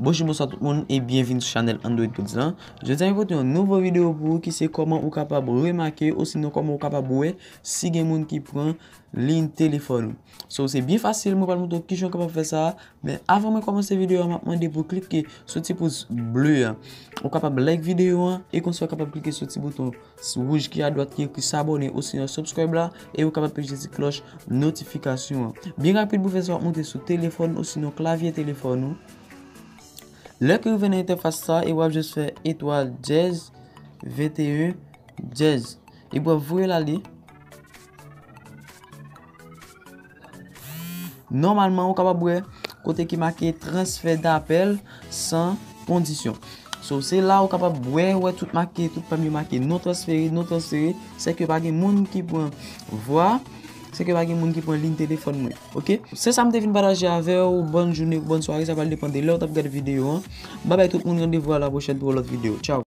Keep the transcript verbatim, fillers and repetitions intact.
Bonjou, bonswa tout moun e byenvini sou chanèl Android Codes lan. Jodi a, mwen pote yon nouvo videyo pou ou ki se kòman ou kapab remake osinon kòman ou kapab wè si gen moun ki pran liy telefòn ou. So, se byen fasil, mwen pral montre w kijan w kapab fè sa. Men avan mwen kòmanse videyo a, m ap mande pou w klike sou ti pous ble a. Ou kapab like videyo an e konsa w kapab klike sou ti bouton wouj ki adwat ki ekri s'abonner osinon subscribe la, e ou kapab peze ti klòch notifikasyon an. Byen rapid pou fè sa, w ap monte sou telefòn osinon klavye telefòn ou. Lè ke w rive nan entèfas sa, e w ap jis fè etwal dyèz venteyen dyèz. E w ap voye l ale. Nòmalman, ou kapab wè kote ki make transfè dapèl san kondisyon. So, se la ou kapab wè, wè tout make, tout pa m yo make non transfere, non transfere. Se ke pa gen moun ki pran vwa, se ke pa gen moun ki pran liy telefòn mwen. Oke? Se sa m te vin pataje avè w. Bòn jounen, bòn sware, sa pral depann de lè w t ap gade videyo an. Babay tout moun, randevou a la pwochèn pou yon lòt videyo. Tchaw!